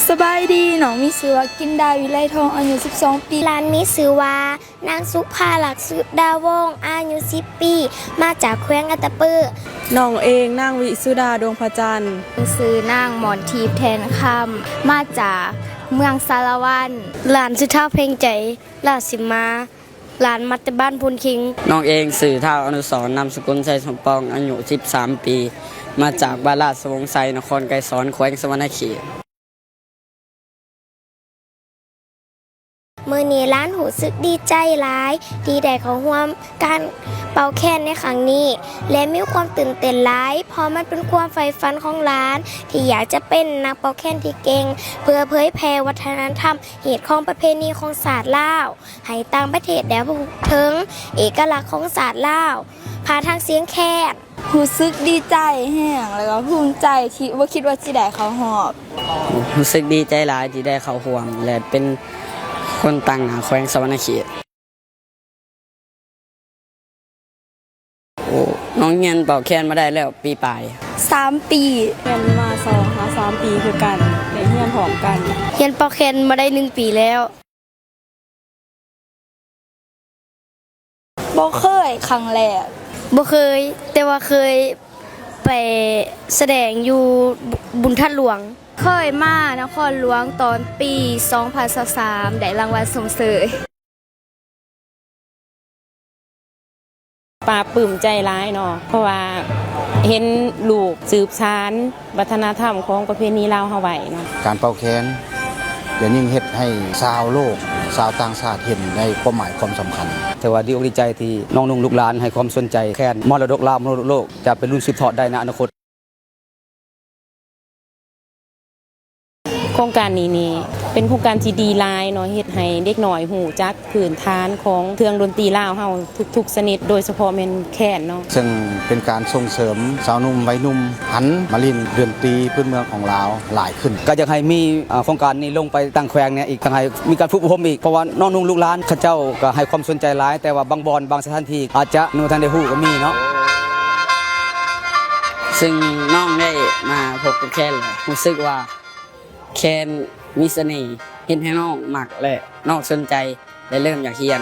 ສະບາຍດີ, ນ້ອງມີຊື່ວ່າ ກິນດາ ວິໄລທອງ ອາຍຸສິບສອງປີ. ຫຼານມີຊື່ວ່າ ນາງ ສຸພາລັກ ສຸດາວົງ ອາຍຸສິບປີ ມາຈາກແຂວງອັດຕະປື. ນ້ອງເອງ ນາງ ວິສຸດາ ດວງພະຈັນ. ຊື່ນາງ ໝອນທິບ ແທນຄຳ ມາຈາກເມືອງສາລະວັນ. ຫຼານ ສຸທາ ເພັງໃຈ ລາດສິມມາ ຫຼານມາແຕ່ບ້ານໂພນເຄັງ. ນ້ອງເອງຊື່ ທ້າວ ອະນຸສອນ ນາມສະກຸນ ໄຊສົມປອງ ອາຍຸສິບສາມປີ ມາຈາກບ້ານລາດສະວົງໄຊ ນະຄອນໄກສອນ ແຂວງສະຫວັນນະເຂດ. ມື້ນີ້ຫຼານຮູ້ສຶກດີໃຈຫຼາຍທີ່ໄດ້ເຂົ້າຮ່ວມການເປົ່າແຄນໃນຄັ້ງນີ້ ແລະ ມີຄວາມຕື່ນເຕັ້ນຫຼາຍ ເພາະມັນເປັນຄວາມໃຝ່ຝັນຂອງຫຼານທີ່ຢາກຈະເປັນນັກເປົ່າແຄນທີ່ເກັ່ງ ເພື່ອເຜີຍແຜ່ວັດທະນະທຳ ຮີດຄອງປະເພນີຂອງຊາດລາວ ໃຫ້ຕ່າງປະເທດໄດ້ຮູ້ເຖິງເອກະລັກຂອງຊາດລາວ ຜ່ານທາງສຽງແຄນ. ຮູ້ສຶກດີໃຈແຮງ ແລ້ວກໍພູມໃຈທີ່ບໍ່ຄິດວ່າຊິໄດ້ເຂົ້າຮອບ. ຮູ້ສຶກດີໃຈຫຼາຍທີ່ໄດ້ເຂົ້າຮ່ວມ ແລະ ເປັນຄົນຕາງໜ້າແຂວງສະຫວັນນະເຂດ. ໂອ້ ນ້ອງຮຽນເປົ່າແຄນມາໄດ້ແລ້ວປີປາຍ. ສາມປີ. ຮຽນມາສອງຫາສາມປີຄືກັນ ໄດ້ຮຽນພ້ອມກັນ. ຮຽນເປົ່າແຄນມາໄດ້ໜຶ່ງປີແລ້ວ. ບໍ່ເຄີຍ, ຄັ້ງແລກ. ບໍ່ເຄີຍ, ແຕ່ວ່າເຄີຍໄປສະແດງຢູ່ບຸນທາດຫຼວງ. ເຄີຍມານະຄອນຫຼວງຕອນປີສອງພັນຊາວສາມ ໄດ້ລາງວັນຊົມເຊີຍ. ປາບປຶ້ມໃຈຫຼາຍເນາະ ເພາະວ່າເຫັນລູກສືບສານວັດທະນະທຳຂອງປະເພນີລາວເຮົາໄວ້ເນາະ. ການເປົ່າແຄນ ດຽວນີ້ເຮັດໃຫ້ຊາວໂລກ ຊາວຕ່າງຊາດເຫັນໃນຄວາມໝາຍຄວາມສຳຄັນ. ຖືວ່າດີອົກດີໃຈທີ່ນ້ອງນຸ່ງລູກຫຼານໃຫ້ຄວາມສົນໃຈແຄນ ມໍລະດົກລາວ ມໍລະດົກໂລກ ຈະເປັນລຸ້ນສືບທອດໄດ້ໃນອະນາຄົດ. ໂຄງການນີ້ນີ້ເປັນໂຄງການທີ່ດີຫຼາຍເນາະ ເຮັດໃຫ້ເດັກນ້ອຍຮູ້ຈັກພື້ນຖານຂອງເຄື່ອງດົນຕີລາວເຮົາທຸກໆຊະນິດ ໂດຍສະເພາະແມ່ນແຄນເນາະ. ເຊິ່ງເປັນການສົ່ງເສີມຊາວໜຸ່ມໄວໜຸ່ມຫັນມາຫຼິ້ນດົນຕີພື້ນເມືອງຂອງລາວຫຼາຍຂຶ້ນ. ກໍຢາກໃຫ້ມີ ອາ ໂຄງການນີ້ລົງໄປຕ່າງແຂວງແດ່ອີກ ຕ້ອງໃຫ້ມີການຝຶກອົບຮົມອີກ ເພາະວ່ານ້ອງນຸ່ງລູກຫຼານເຂົາເຈົ້າກໍໃຫ້ຄວາມສົນໃຈຫຼາຍ ແຕ່ວ່າບາງບ່ອນ ບາງສະຖານທີ່ອາດຈະຍັງບໍ່ທັນໄດ້ຮູ້ກໍມີເນາະ. ເຊິ່ງນ້ອງໄດ້ມາພົບກັບແຄນແລ້ວ ຮູ້ສຶກວ່າແຄນມີສະເໜ່ ເຮັດໃຫ້ນ້ອງມັກ ແລະ ນ້ອງສົນໃຈ ແລະ ເລີ່ມຢາກຮຽນ.